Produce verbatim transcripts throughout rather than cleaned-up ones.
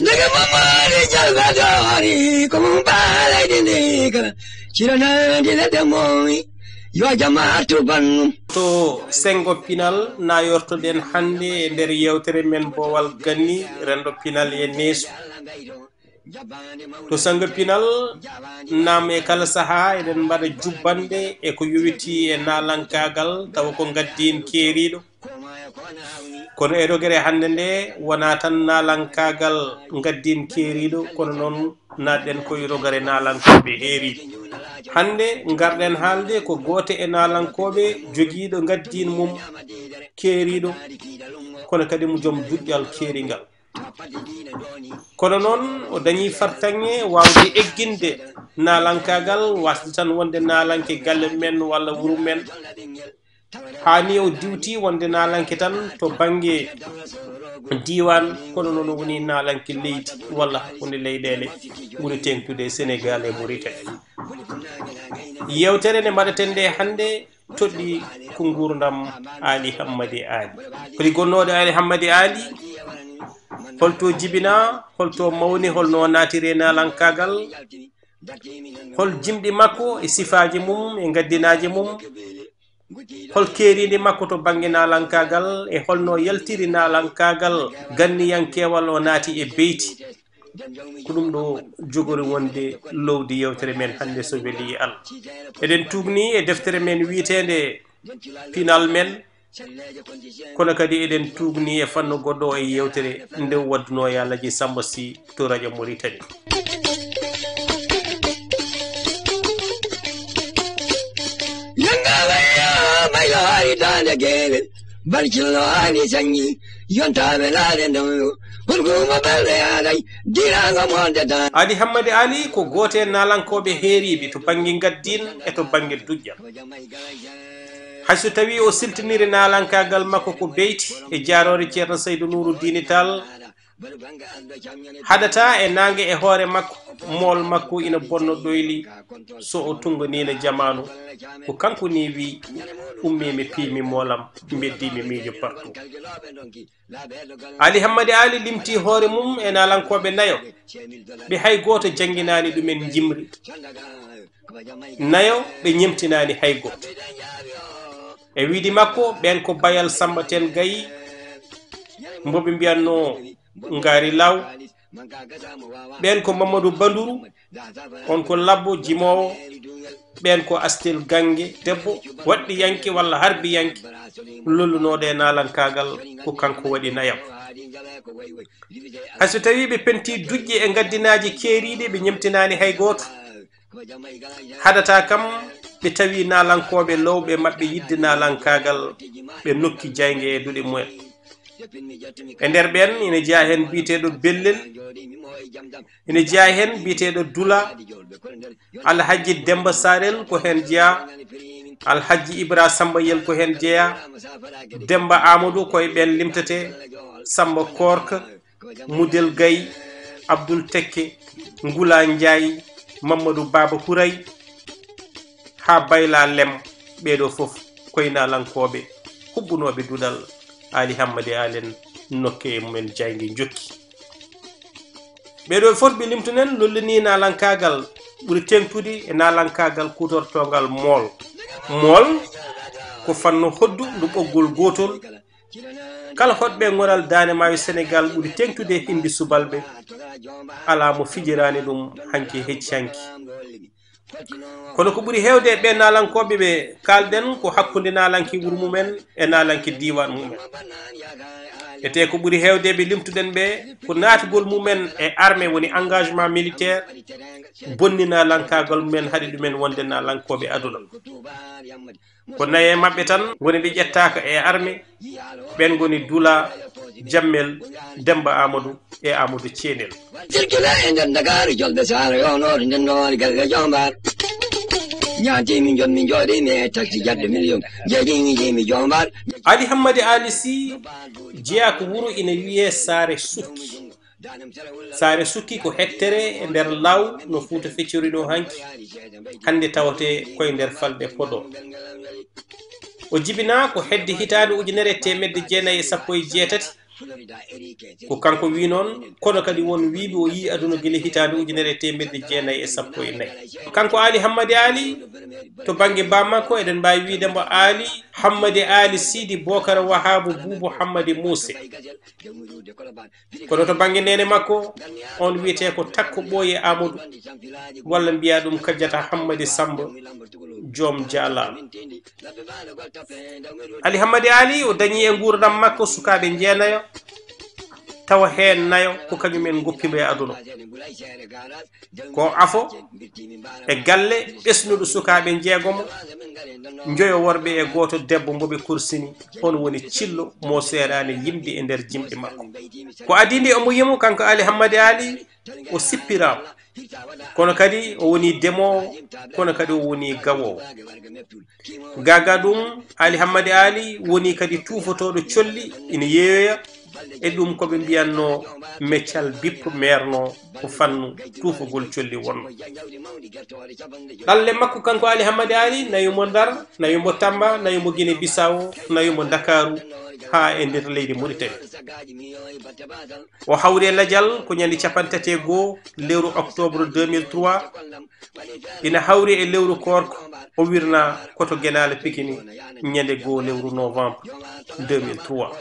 Daga mamari jalba dawari, kuma ba lai dindin kala. Cira na dina da momi, yo jama'a tu bannu. To sengo pinal na yortoɗen hannde e nder yewtere men Boowal Ganni, renndo pinal e neesu. To senngo pinal, naam e kala sahaa eɗen mbaɗa jubbanɗe e ko yowitii e naalankaagal, tawa ko ngaddiin keeriiɗo. Kono e rogere hannde nde, wonaa tan naalankaagal ngaddiin keeriiɗo, kono noon naatɗen ko e rogere naalankooɓe heeriiɓe. Hannde ngarɗen haalde ko gooto e naalankooɓe jogiiɗo ngaddiin mum keeriiɗo, kono kadi mo joom duƴƴal keeringal. Kono noon o dañii fartaŋŋe waawde egginde naalankaagal, wasde tan wonde naalanke galle men walla wuro men. Haa ni o diwti wonde naalanke tan to bannge diiwaan, kono noon o woni naalanke leydi walla hakkunde leyɗeele ɓuri teeŋtude Senegaal e Muritani. Yewtere nde mbaɗaten nde hannde toɗɗi ko nguurndam Aali Hammadi Aali. Holi gonnooɗo Aali Hammadi Aali? Holto jibinaa, holto mawni, holno o naatiri e naalankaagal? Hol jimɗi makko e sifaaji mum e ngaddinaaji mum? Hol keeriindi makko to bannge naalankaagal e holno yaltiri naalankaagal ganniyankeewal o naati e beyti? Ko ɗum ɗo jogori wonde lowdi yewtere men hannde, so welii Allah. Eɗen tuugni e deftere men wiyeteende Pinal Men, kono kadi eɗen tuugni e fannu goɗɗo e yewtere nde waddunoo Yalaji Samba Sy to rajo Mauritanie. Yanga waya mai hari da da gele. Barcillo Ali Sanyi, yontaɓe laare ndewyo, hurguma balɗe alay, dirago monde dan. Ali Hammadi Ali ko gooto e naalankooɓe heeriiɓe to bannge ngaddiin e to bannge duƴƴal. Hay so tawii o siltiniri naalankaagal makko ko beyti e jaaroore Ceerno Saydu Nuuru Diini Taal, haɗata e naange e hoore makko, mool makko ina bonno ɗoyli, so o tunnganiino jamaanu, ko kanko ni wi, "Ummii mi piimi moolam, mbeddii mi miijo partout." Ali Hammadi Ali limti hoore mum e naalankooɓe nayo, ɓe hay gooto jannginaani ɗumen njimri. Nayo ɓe ñemtinaani hay gooto. E wiide makko, ɓeen ko Bayal Samba Ten Gayi, mbo ɓe mbiyatnoo Ngaari Law. Ɓeen ko Mamadou Banduru, on ko labbo jimoowo. Ɓeen ko Astel Gange, debbo waɗɗiyanke walla harbiyanke, lollunooɗo e naalankaagal, ko kanko waɗi nayam. Hay so tawii ɓe pentii duƴƴe e ngaddinaaji keeriiɗi, ɓe ñemtinaani hay gooto. Haɗata kam, ɓe tawi naalankooɓe lowɓe maɓɓe yiɗde naalankaagal, ɓe nokki jaynge e duɗe mumen. E nder ɓeen, ina jeyaa heen biyeteeɗo Bellel, ina jeyaa heen biyeteeɗo Dula, Alhaji Demba Sarel ko heen jeyaa, Alhaji Ibra Samba Yel ko heen jeyaa, Demba Amadou ko e ɓeen limtetee, Samba Koorka, Mudel Gay, Abdul Tekke, Ngula Njaay, Mamadou Baba Kuray, haa Bayla Lem, ɓee ɗoo fof ko e naalankooɓe huɓɓunooɓe duɗal Aali Hammadi Aalen nokke e mumen jaaynge njokki. Ɓee ɗoo fof ɓe limtuɗen lollini naalankaagal ɓuri teeŋtude e naalankaagal kuutortoongal mool. Mool ko fannu hoɗdu ndu ɓoggol gootol. Kala hoɗɓe ŋoral Daande Maayo Senegaal ɓuri teeŋtude e hindi subalɓe, alaa mo fijiraani ɗum hanki hecci hanki. Kono ko ɓuri heewde e ɓee naalankooɓe ɓe kaalɗen ko hakkunde naalanke wuro mumen e naalanke diiwaan mumen. Etee ko ɓuri heewde ɓe limtuɗen ɓe ko naatgol mumen e armée, woni engagement militaire, bonni naalankaagal mumen, haɗi ɗumen wonde naalankooɓe aduna. Ko nayo e maɓɓe tan ngoni ɓe ƴettaaka e armée, ɓeen ngoni Dula, Jammel, Demba Amadou e Amadou Ceenel. Circule e nder Ndakaaru, jolɓe saara yonooto nden noon galle Joombaar. Ñaatimi jommi jooɗimi e taxi jaddo million, jeeɗimi jeemi Joombaar. Ali Hammadi Ali Sy jeyaa ko wuro ina wiyee Saare Sukki. Saare Sukki ko hettere e nder Law no Fuuta feccori ɗo hanki. Hannde tawate koye nder falde Podo. O jibinaa ko hedde hitaande ujunere e teemedde jeenayi e sappo e jeetati. Ko kanko wi noon, kono kadi won wiiɓe o yii aduna gila hitaande ujunere e teemedde jeenayi e sappo e nayi. Kanko Aali Hammadi Aali, to bannge baa makko, eɗen mbaawi wiide mbo Aali Hammadi Aali Siidi Bookara Wahaabu Buubu Hammadi Muuse. Kono to bannge neene makko, on wiyetee ko Takko Ɓooye Aamadu, walla mbiyaa ɗum Kajjata Hammadi Sammba, joom Jaalaa. Ali Hammadi Aali, o dañi e nguurndam makko sukaaɓe jeenayo, tawa heen nayo ko kañum en ngoppi mbo e aduna. Ko afo e galle ɓesnuɗo sukaaɓe njeegomo, njoyo worɓe e gooto debbo mbo ɓe korsini, on woni cillo mo seeraani yimde e nder jimɗi makko. Ko adii nde omo yimo, kanko Ali Hammadi Aali, o sippiraama. Kono kadi o woni demoowo, kono kadi o woni gawoowo. Gaagaa ɗum, Ali Hammadi Aali woni kadi tuufotooɗo colli, ina yeeyoya e ɗum ko ɓe mbiyatnoo meccal bippo meernoo ko fannu tuufagol colli wonnoo. Ɗalle makko kanko Ali Hammadi Aali, nawi mo Ndar, nawi mo Tamba, nawi mo Gine Bisawo, nawi mo Ndakaaru haa e nder leydi Muritani. O hawri e lajal ko ñande capanɗe tati e goo lewru octobre deux mille trois, ina hawri e lewru koorko, o wirnaa ko to Genaale Pikini ñande goo lewru novembre deux mille trois.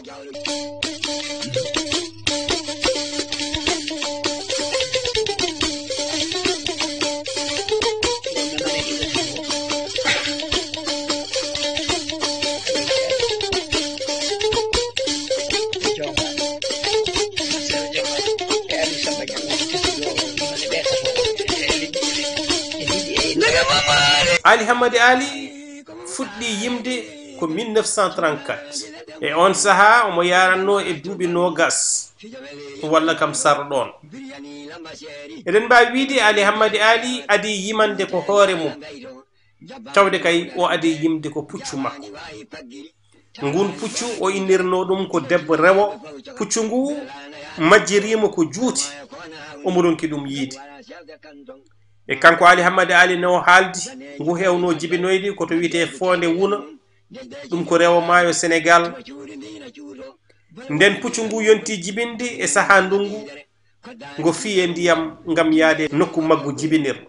Ali Hammadi Aali fuɗɗi yimde ko mille neuf cent trente-quatre. E on sahaa, omo yaranno e duuɓi noogas, walla kam sarɗo ɗoon. Eɗen mbaawi wiide Ali Hammadi Aali adii yimande ko hoore mum, tawde kay o adii yimde ko puccu makko. Ngun puccu, o innirno ɗum ko debbo rewo. Puccu ngu majjiriima ko juuti, omo ronki ɗum yiide. E kanko Ali Hammadi Aali no haaldi, ngu heewno jibinoyde ko to wiyetee Foonde Wuna, ɗum ko rewo maayo Senegaal. Nden puccu ngu yonti jibinde e sahaa ndungu, ngo fiye ndiyam ngam yaade nokku maggu jibinirɗo.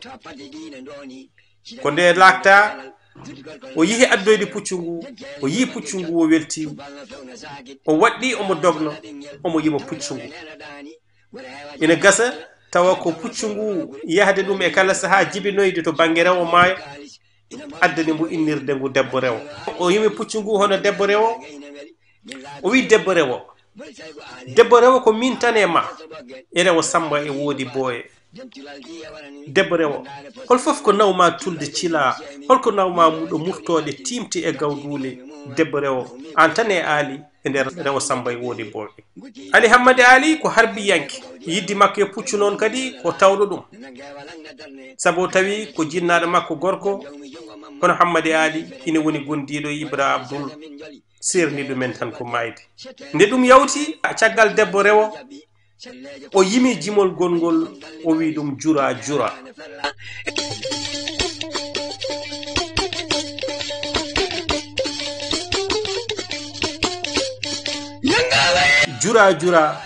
Ko nde laakta, o yihi addoyde puccu ngu, o yii puccu ngu, o welti, o waɗɗi omo dogno, omo yima puccu ngu. Ina gasa tawa ko puccu ngu yahde ɗum e kala sahaa jibinoyde to bannge rewo maayo addani mbo innirde ngu debbo rewo. O yimi puccu ngu hono debbo rewo. O wi debbo rewo, debbo rewo ko min tan e ma. E rewo Samba e woodi booye. Debbo rewo, hol fof ko nawma tulde cilaa, hol ko nawma muɗo murtoode tiimti e gawduule. Debbo rewo, aan tan e Aali e nder rewo Samba e woodi booye. Ali Hammadi Aali ko harbiyanke. Yidde makko e puccu noon kadi ko tawɗo ɗum. Sabu o tawi ko jinnaaɗo makko gorko, hono Hammadi Aali, ina woni gondiiɗo Ibra Abdul, seerniiɗo men tan ko maayde. Nde ɗum yawti, caggal debbo rewo, o yimi jimol gongol, o wi ɗum jura jura. Jura jura,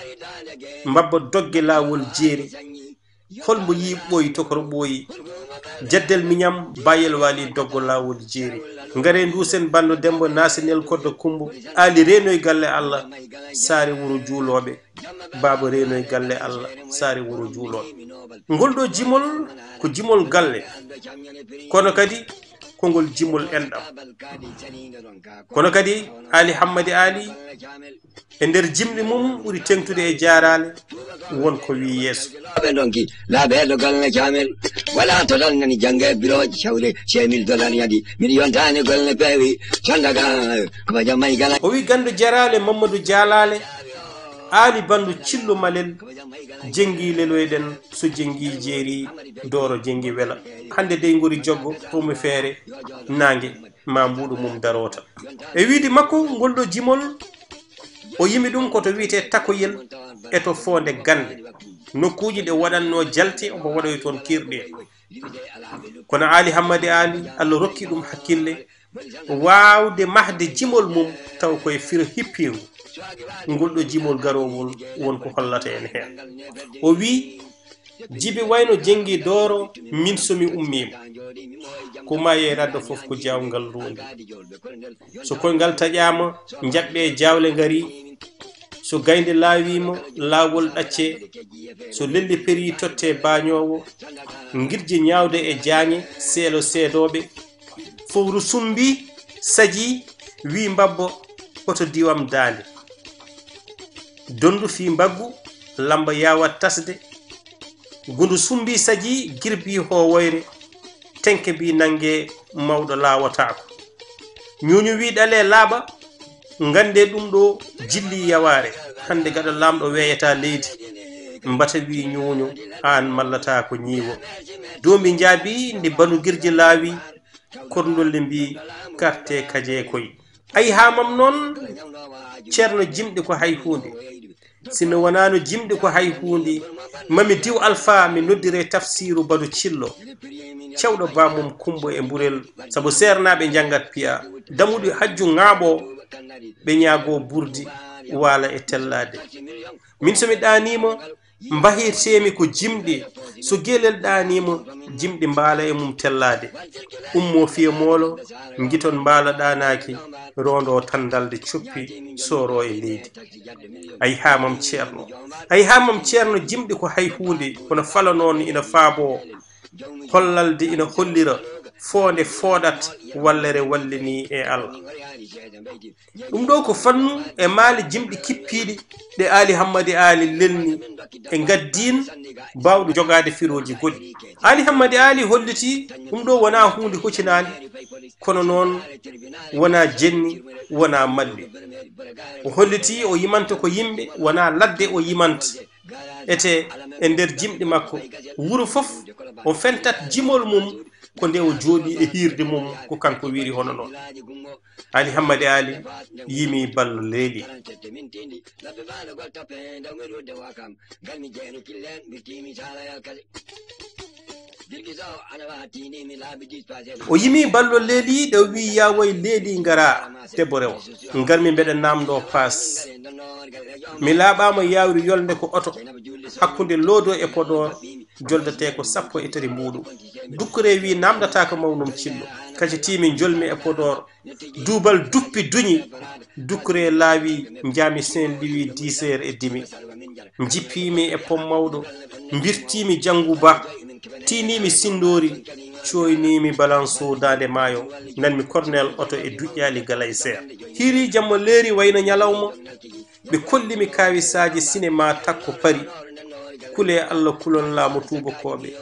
mbabba dogge laawol jeeri. Hol mbo yii ɓooyi tokoro ɓooyi? Jaddel miñam, bayel waali doggo laawol jeeri. Ngare nduusen banndo Dembo Naasinel Koddo Kumbo. Aali reenoy galle Allah, saare wuro juulooɓe. Baaba reenoy galle Allah, saare wuro juulooɓe. Ngol ɗo jimol ko jimol galle, kono kadi ko ngol jimol enɗam. Kono kadi Aali Hammadi Aali, e nder jimɗi mum ɓuri teŋtude e jaaraale, won ko wi yeeso. Ɓe ndonki laaɓe heddo galle caamel. Wala to dal nani jannge birooji cawle cemil dollar yadi. Miɗo yontaani golle peewi. Sandaga ko ba jammay gala. O wi ganndo jaraale Mamadou Jaalaale, Aali banndo Cillo Malel, jenngi leloyɗen, so jenngi jeeri, dooro jenngi wela. Hannde dey ngori joggo, ɗum e feere, naange, ma mbuuɗu mum darota. E wiide makko, ngol ɗo jimol, O yimi ɗum ko to wiyetee Takoyel e to Foonde Gannde, nokkuuji ɗe waɗatnoo jalte, omo waɗoyi toon kiirɗe. Kono Aali Hammadi Aali, Allah rokki ɗum hakkille, waawde mahde jimol mum taw koye firo hippiingo. Ngol ɗo jimol garoowol won ko hollata en heen. O wii, "Jibi wayno jenngi dooro, min so mi ummiima. Ko maayi e radda fof ko jaawngal ruundi. So koyngal taƴaama, njaɓɓee jaawle ngarii. So gaynde laawiima, laawol ɗaccee. So lelli perii, tottee baañoowo. Ngirje ñaawde e jaañe, seelo seedooɓe." Fowru sumbi, saji, wii mbabbo, "Oto diwam daande." Donndu fii mbaggu, lamba yaawat tasde. Ngundu sumbi saji, girbi hoowoyre, tenke mbi nannge, mawɗo laawotaako. Ñuuñu wii ɗalee laaɓa, nganndee ɗum ɗo jilli yawaare. Hannde gaɗo laamɗo weeyataa leydi. Mbata wii ñuuñu, aan mallataako ñiiwo. Doombi njaabi ndi banu girji laawi, korndolli mbi, "Karte kajee koy." Ay haamam noon, ceerno jimɗi ko hay huunde. Sinno wonaano jimɗi ko hay huunde, mami diw Alfaa, mi noddire Tafsiiru Badu Cillo, cewɗo baamum Kumbo e Mburel, sabu seernaaɓe njanngat piya, damuɗi hajju ŋaaɓoo, ɓe ñaagoo burdi, waala e tellaade. Min so mi ɗaaniima, mbahirteemi ko jimɗi, so gelel ɗaaniima, jimɗi mbaala e mum tellaade. Ummoo fiya moolo, ngiton mbaala ɗaanaaki, roondoo tan ndalde coppi, sooroo e leydi. Ay haamam ceerno. Ay haamam ceerno, jimɗi ko hay huunde, kono fala noon ina faaboo. Hollalde ina hollira, foonde fooɗat, wallere wallinii e Allah. Ɗum ɗo ko fannu e maale jimɗi kippiiɗi ɗe Aali Hammadi Aali lelni e ngaddiin baawɗo jogaade firooji goɗɗi. Aali Hammadi Aali holliti ɗum ɗo wonaa huunde hucinaande, kono noon wonaa jenni, wonaa malli. O holliti o yimanta ko yimɓe, wonaa ladde o yimanta. Ete e nder jimɗi makko, wuro fof o fentat jimol mum, ko nde o jooɗii e hiirde mum, ko kanko wiyri hono noon. Aali Hammadi Aali yimi ballo leeli. O yimi ballo leeli, ɗe o wi, "Yaa woy leeli, ngara, debbo rewo. Ngarmi mbeɗa naamndoo paas. Mi laaɓaama yaawri yolnde ko oto, hakkunde Loodo e Podoor, joldatee ko sappo e tati mbuuɗu." Dukkure wi, "Naamndataako mawnum cillo." Kacitiimi, njolmi e Podoor. Duubal duppi duñi. Dukkure laawi, njaami Saint Louis dix heures et demi. Njippiimi e Pom Mawɗo, mbirtiimi Janngu Ba, tiiniimi Sinndoori, cooyniimi Balanso Daande Maayo, nanmi kornel oto e duƴƴaali galay seer. Hiiri jamma leeri wayno ñalawma, ɓe kolli mi kaawisaaji sinema takko Pari. Kulee Allah, kulon laamu tuubakooɓe.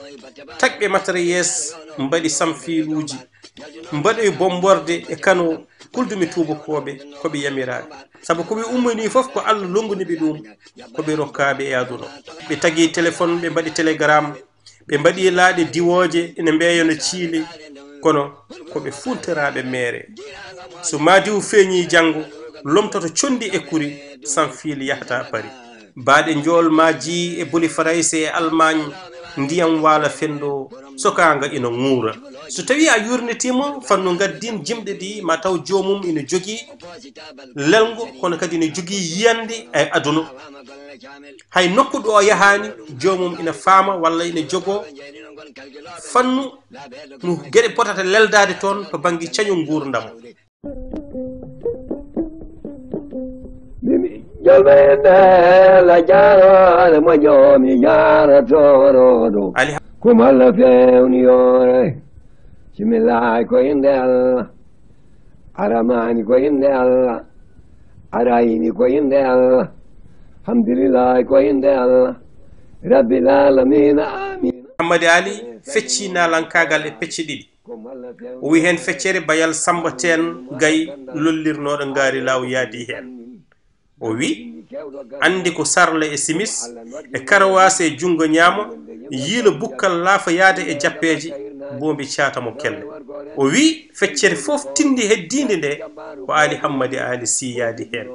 Tagɓe Matrayees mbaɗi samfiiluuji, mbaɗoyi bommborde e kano, kuldumi tuubakooɓe ko ɓe yamiraaɓe. Sabu ko ɓe ummanii fof ko Allah lonnguni ɓe ɗum, ko ɓe rokkaaɓe e aduna. Ɓe tagi telefon, ɓe mbaɗi telegram, ɓe mbaɗi laaɗe diwooje ene mbeeya no ciile, kono ko ɓe funtoraaɓe meere. So maadiw feeñii janngo, lomtoto conndi e kuri, samfiil yahata Pari. Baaɗe njool maaji e boli Farayse e Almaañ, ndiyam waala fenndo, sokaanga ina ŋuura. So tawii a yuurnitiima fannu ngaddiin jimɗi ɗi, ma taw joomum ina jogii lelngo, kono kadi ina jogii yiyannde e aduna. Hay nokku ɗo o yahaani, joomum ina faama walla ina jogoo fannu no geɗe potata leldaade toon to bannge cañu nguurndam. Mimi jolɓe nde la jaarore moƴƴo mi jaara toroɗo. Ali. Kumalla fewni yore. Similaay ko innde Allah. Aramani ko innde Allah. Arayni ko innde Allah. Hamdulillahi ko innde Allah. Rabbil alamina, amin. Hammadi Ali fecci naalankaagal e pecce ɗiɗi. O wi heen feccere Bayal Sammba Teen Gay lollirnooɗo ngaari laaw yaadi heen. O wi, anndi ko sarla e simis, e karawaas e junngo ñaamo, yiilo bukkal laafa yaade e jappeeje, boombi caata mo kelle. O wi, feccere fof tinndi heddiinde nde, ko Aali Hammadi Aali Sii yaadi heen.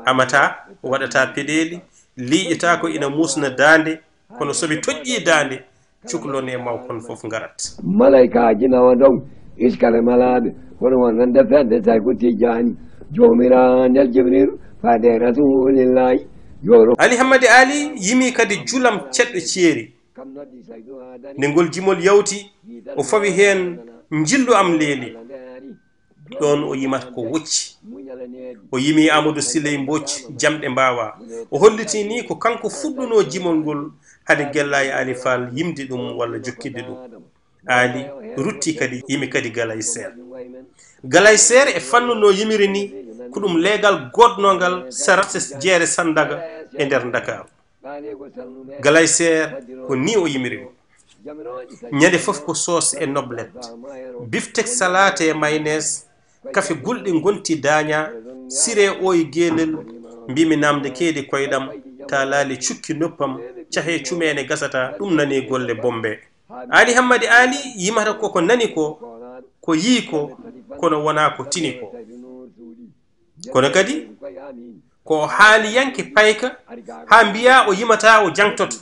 Amataa, waɗataa peɗeeli, liiƴataa ko ina muusna daande, kono so mi toƴƴii daande, cuklon e mawkon fof ngarat. Malaykaaji nawa dow iskale malaaɓe, kono wonande fedde tawi ko tijjaani. Joomiraaɗo Jibriilu faade Rasuulillaahi, yo ro- Ali Hammadi Aali yimi kadi julam ceɗɗo ceeri. Nde ngol jimol yawti, o fawi heen njillu am leeli. Ɗoon o yimata ko wocci. O yimi Amadou Siley Mbooc, jamɗe mbaawaa. O hollitii ni ko kanko fuɗɗunoo jimol ngol, hade Gellaay Aali Faal yimde ɗum walla jokkitde ɗum. Aali rutti kadi, yimi kadi Galaye Seer. Galaye Seer e fannu no yimiri ni, ko ɗum leegal goodnongal sera jeere Sandaga e nder Ndakaaru. Galaye Seer ko ni o yimiri mo. Ñande fof ko soos e noblet, biftek salaate e maynees, kafe gulɗe ngonti daaña, siree ooyi geelel, mbimi naamnde keedi koyɗam, taalaali cukki noppam, cahee cumeene gasata, ɗum nani golle Bommbe. Aali Hammadi Aali yimata ko ko nani ko, ko yii ko, kono wonaa ko tini ko. Kono kadi, ko o haaliyanke payka, haa mbiyaa o yimataa, o jaŋtoto.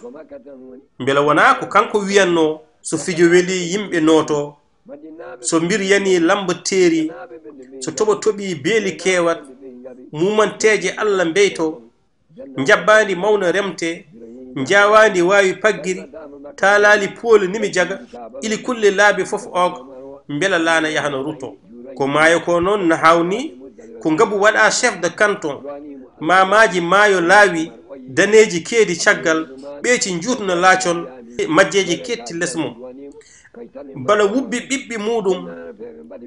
Mbela wonaa ko kanko wiyannoo, so fijo welii, yimɓe nootoo, so mbir yanii, lamba teeri, so toɓo toɓii, beeli keewat, muumanteeje Alla mbeytoo, njabbaandi mawna remtee, njaawaandi waawi paggiri, taalaali pooli nimi jaga, ili kulle laabi fof oog, mbela laana yahano ruttoo. Ko maayo ko noon na haawnii, ko ngabu waɗaa chef de canton, maamaaji maayo laawi, daneeji keedi caggal, ɓeeci njuutna laacon, majjeeji keetti les mum. Bala wubbi ɓiɓɓe muuɗum,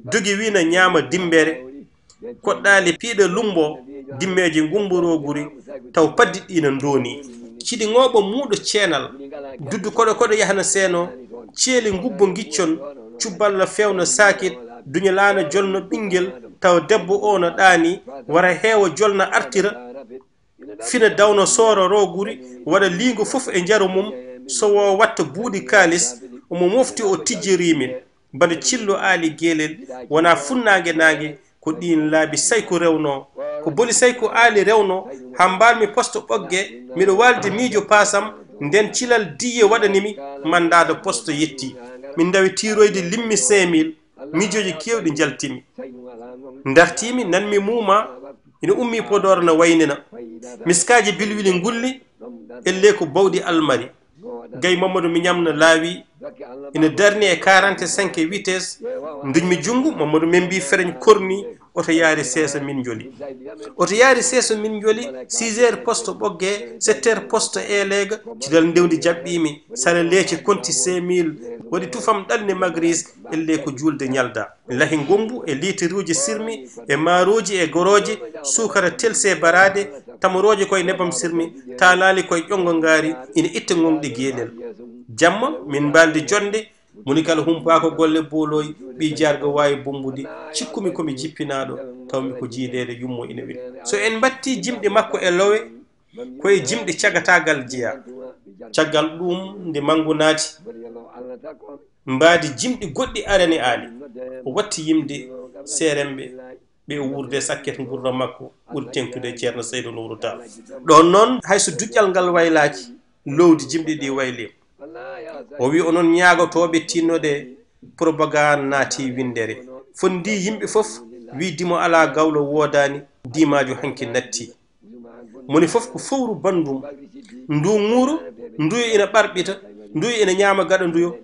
dogi wiina ñaama dimmbere, koɗɗaali piiɗa lumbo, dimmeeji ngumbo rooguri, taw paddiɗɗi na ndooni. Ciɗi ŋooɓo muuɗo ceenal, duddu koɗo koɗo yahna seeno, ceeli ngubbo ngiccon, cubballa feewna saakit, duña laana jolno ɓinngel, taw debbo o no ɗaani, wara heewa jolna artira, fina dawno soora rooguri, waɗa liingu fof e njaru mum, so wo watta buuɗi kaalis, omo mofti o tijjiriimi. Bano cillo Aali Geelel, wonaa funnaange naange, ko ɗiin laabi Sayku rewnoo. Ko boli Sayku Aali rewnoo, haa mbaal-mi poste Ɓoggee, miɗo waalde miijo paasam, ndeen cilal diiye waɗani mi, manndaado poste yettii. Min ndawi tiiroyde limmi cinq mille, miijooji keewɗi njaltii mi. Ndartii mi, nan mi muuma, ina ummii Podoor na waynina. Miskaaji bilwili ngulli, ellee ko bawɗi almari. Gay Mamadou Mignane laawi, ina darni e quarante-cinq vitesse, nduñmi junngo, Mamadou Membi fereñ korni, oto yaari seesa min njoli. Oto yaari seesa min njoli, six heures poste Ɓoggee, sept heures poste Eleega, cidal ndewndi jaɓɓiimi, sara leece konti cinq mille, waɗi tufam ɗalni magris, ellee ko juulde ñalda. Lahi ngombu e liitiruuji sirmi e maarooji e gorooje, suukara telse baraade, tamorooje koye nebam sirmi, taalaali koye ƴonngo ngaari, ina itta ngoŋɗi geelel. Jamma, min mbaaldi jonnde, moni kala humpaako golle boolooy, ɓii jaarga waawi bombude, cikkumi ko mi jippinaaɗo, tawmi ko jiideede yummo ina weli. So en mbattii jimɗi makko e lowe, ko e jimɗi cagataagal jeyaa. Caggal ɗuum, nde manngu naati, mbaadi jimɗi goɗɗi arani Aali. O watti yimde seeremɓe ɓe o wuurde sakket ngurdam makko ɓuri teeŋtude e Ceerno Saydu Nuuru Taal. Ɗoon noon, hay so duƴƴal ngal waylaaki, loowdi jimɗi ɗi wayliima. O wi onon ñaagotooɓe tinnoɗe, propagande naati winndere. Fonndii yimɓe fof, wi dimo alaa gawlo woodaani, dimaaju hanki nattii. Moni fof ko fowru banndum. Ndu ŋuuro, nduyo ina ɓarɓita, nduyo ina ñaama gaɗa nduyo.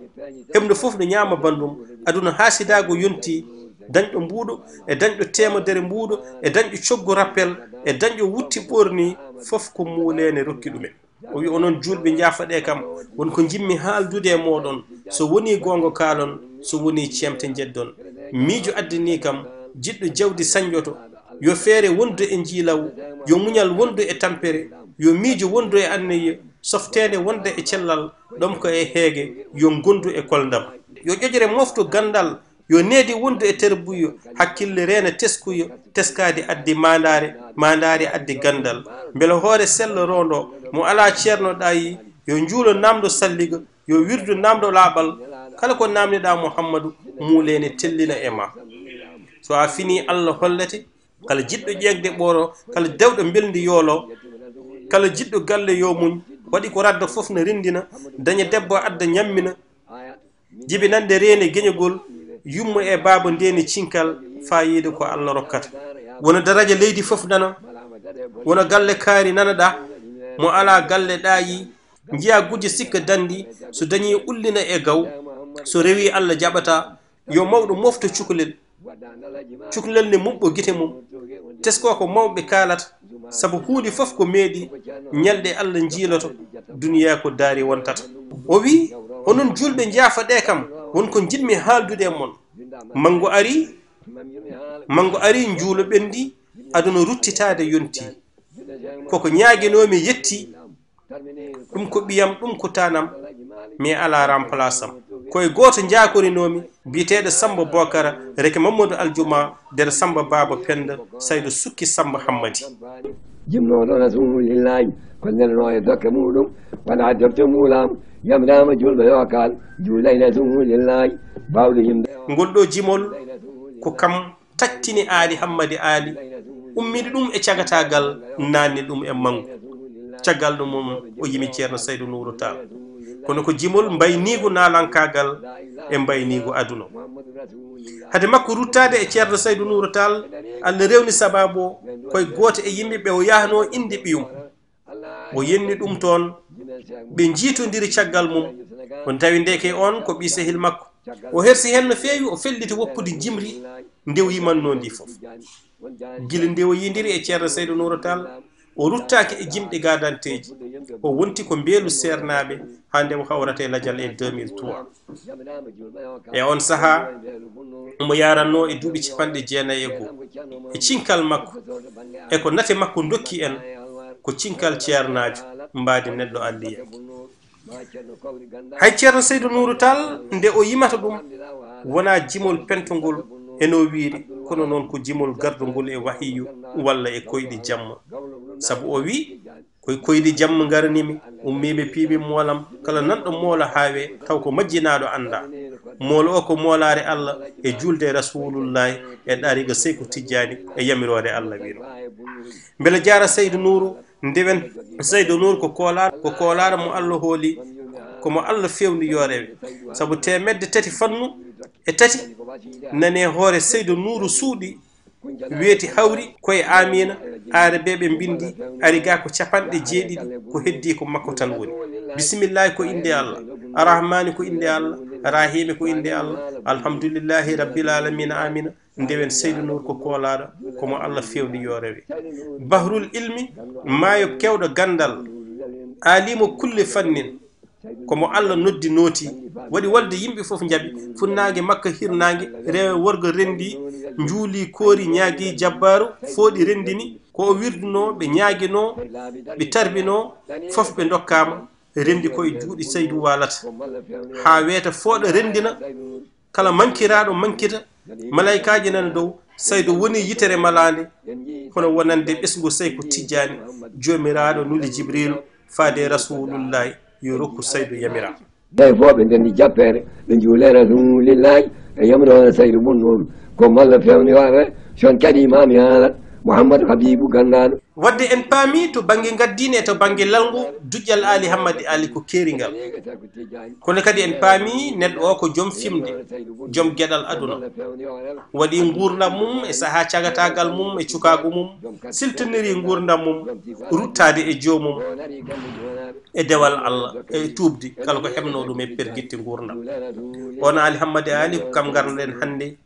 Heɓndo fof no ñaama banndum. Aduna haasidaagu yontii, dañɗo mbuuɗo, e dañɗo teemedere mbuuɗo, e dañɗo coggu rappel, e dañɗo wutti ɓorni, fof ko muuleene rokki ɗumen. O wi onon juulɓe njaafaɗee kam, won ko njimmi haaldude e mooɗon, so wonii goonga kaalon, so wonii ceemte njeddon. Miijo addanii kam, jiɗɗo jawdi sañjoto, yo feere wondu e njiilaw, yo muñal wondu e tampere, yo miijo wondu e anniya, softeende wonda e cellal, ɗomka e heege, yo ngondu e koldam. Yo ƴoƴre moftu ganndal, yo needi wondu e terbuyo, hakkille reena teskuyo, teskaade addi maandaare, maandaare addi ganndal. Mbela hoore sello roondo, mo alaa ceerno ɗaayi, yo njuulo naamndo salliga, yo wirdu naamndo laaɓal, kala ko naamniɗaa Muhammadu, muuleene tellina e ma. So a finii Allah hollete, Kala jiɗɗo ƴeeŋde ɓooro, kala dewɗo mbelndi yoolo, kala jiɗɗo galle yo muñ. Waɗi ko radda fof na renndina, daña debbo adda ñammina. Jibinannde reene geñogol, yumma e baaba ndeeni cinkal, faayiida ko Allah rokkata. Wona daraja leydi fof nana, wona galle kaari nana ɗa, mo alaa galle ɗaayi, njiya gujjo sikka danndi, so dañii ullina e gaw, so rewii Allah jaɓata, yo mawɗo mofto cukalel. Cukalel ne muɓɓo gite mum, tesko ko mawɓe kaalata, sabu huunde fof ko meeɗi, ñalɗe Allah njiiloto, duniyaa ko daari wontata. O wi'i, onon juulɓe njaafoɗee kam, won ko njiɗmi haaldude e mon. Manngo arii, manngo arii, njuulo ɓenndii, aduna ruttitaade yontii. Koko ñaaginoomi yettii, ɗum ko ɓiyam, ɗum ko taanam, mi alaa remplace am. Ko e gooto njaakorinoomi, biyeteeɗo Samba Bokara, reke Mamadou Aljuma, nder Samba Baaba Penda, Saydu Sukki Samba Hammadi. Jimnooɗo Rasuulillaahi, ko nelnoo e dokke muuɗum, wonaa defte muulaama, yamiraama juulɓe yo kaal, juula e Rasuulillaahi, baawɗo yimɓe. Ngol ɗoo jimol ko kam taƴtini Aali Hammadi Aali, ummini ɗum e cagataagal, naanni ɗum e manngu. Caggal ɗum, o yimi Ceerno Saydu Nuuru Taal. Kono ko jimol mbayniigu naalankaagal e mbayniigu aduna. Hade makko ruttaade e Ceerno Saydu Nuuru Taal, Allah rewni sabaabu o, ko e gooto e yimɓe ɓe o yahnoo inndi ɓiyum. O yenni ɗum toon, ɓe njiitondiri caggal mum. On tawi ndeke oon ko ɓii sehil makko. O hersi heen no feewi, o felliti woppude njimri nde o yimannoo ndi fof. Gila nde o yiyondiri e Ceerno Saydu Nuuru Taal, o ruttaaki e jimɗi gaadanteeji. O wonti ko mbeelu seernaaɓe haa nde o hawrata e lajal e deux mille trois. E oon sahaa, omo yaarannoo e duuɓi capanɗe jeenayi e goo. E cinkal makko, e ko nate makko ndokki en, ko cinkal ceernaajo, mbaadi neɗɗo Alliyaaji. Hay Ceerno Saydu Nuuru Taal, nde o yimata ɗum, wonaa jimol pentongol e no wiiri, kono noon ko jimol gardungol e wahiyu walla e koyɗi jamma. Sabu o wi'i, ko e koyɗi jamma ngaraniimi, ummiimi piimi moolam, kala nanɗo moola haawe, taw ko majjinaaɗo anndaa. Moolo o ko moolaare Allah e juulde e Rasuulullaahi e ɗariiga Seyku Tijjaani e yamiroore Allah wiino. Mbele jaara Saydu Nuuru, ndewen Saydu Nuuru ko koolaaɗo, ko koolaaɗo mo Allah hooli, ko mo Allah feewndi yo rewe. Sabu teemedde tati fannu e tati nane hoore Saydu Nuuru suuɗi, weeti hawri ko e Aamiina, aarabeeɓe mbinndi, ari ga ko capanɗe jeeɗiɗi, ko heddii ko makko tan woni. Bisimillaahi ko innde Allah, Arrahmaani ko innde Allah, Rahiimi ko innde Allah, Alhamdulillaahi Rabbil Aalamiina, Aamiina. Ndewen Saydu Nuuru ko koolaaɗo, ko mo Allah feewndi yo rewe. Bahrul ilmi, maayo keewɗo ganndal, aalimu kulli fannin, ko mo Allah noddi nooti, waɗi wolde yimɓe fof njaɓi, funnaange makka hirnaange, rewe worgo renndi, njuuli koori ñaagi jabbaaru, fooɗi renndini, ko o wirdunoo, ɓe ñaaginoo, ɓe tarbinoo, fof ɓe ndokkaama, renndi ko e juuɗe Saydu waalata, haa weeta fooɗa renndina, kala mankiraaɗo mankita, malaykaaji nana dow, Saydu woni yitere malaande, hono wonande ɓesngu Seyku Tijjaani, Joomiraaɗo nuli Jibriilu, faade Rasuulullaahi, yo rokku Saydu yamiraa. Ɓe fof ɓe ndenndi jappeere, ɓe njuule Rasuulillaahi, e yamroore Saydu Bun Nuuru. Ko malla feewni waɗa, son kadi imaami haalat, Muhammadu Habiibu ganndaaɗo. Waɗde en paami to bannge ngaddiine e to bannge lalngu, duƴƴal Aali Hammadi Aali ko keeringal. Kono kadi en paami neɗɗo o ko joom fimde, joom geɗal aduna. Waɗi nguurndam mum e sahaa cagataagal mum e cukaagu mum, siltiniri nguurndam mum, ruttaade e joomum, e dewal Allah, e tuubde kala ko heɓnoo ɗum e pergitte nguurndam. On Aali Hammadi Aali ko kam ngarnoɗen hannde,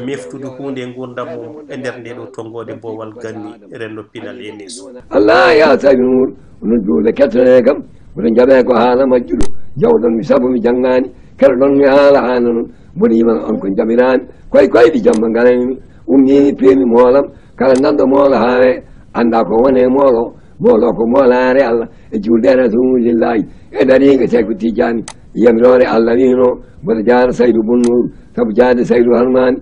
meftude huunde e nguurndam mum e nder nde ɗo tonngoode boowal ganni, renndo pinal e neesu. Allah ya Saydu Nuuru, onon juulɓe kettonee kam, oɗon njaɓee ko haala majjuɗo, jawɗon mi sabu mi janngaani, keɗoɗon mi haala haala noon, mboɗo yima on ko njamiraami, koye koyɗi jamma ngarani mi, ummiimi peemi moolam, kala nanɗo moolo haa wee, annda ko woni e moolo, moolo ko moolaare Allah, e juulde e Rasuulillaahi, e ɗariiga Seyku Tijjaani, yamiroore Allah wiino, mboɗo jaara Saydu Bun Nuuru, sabu jaade Saydu Harmaani.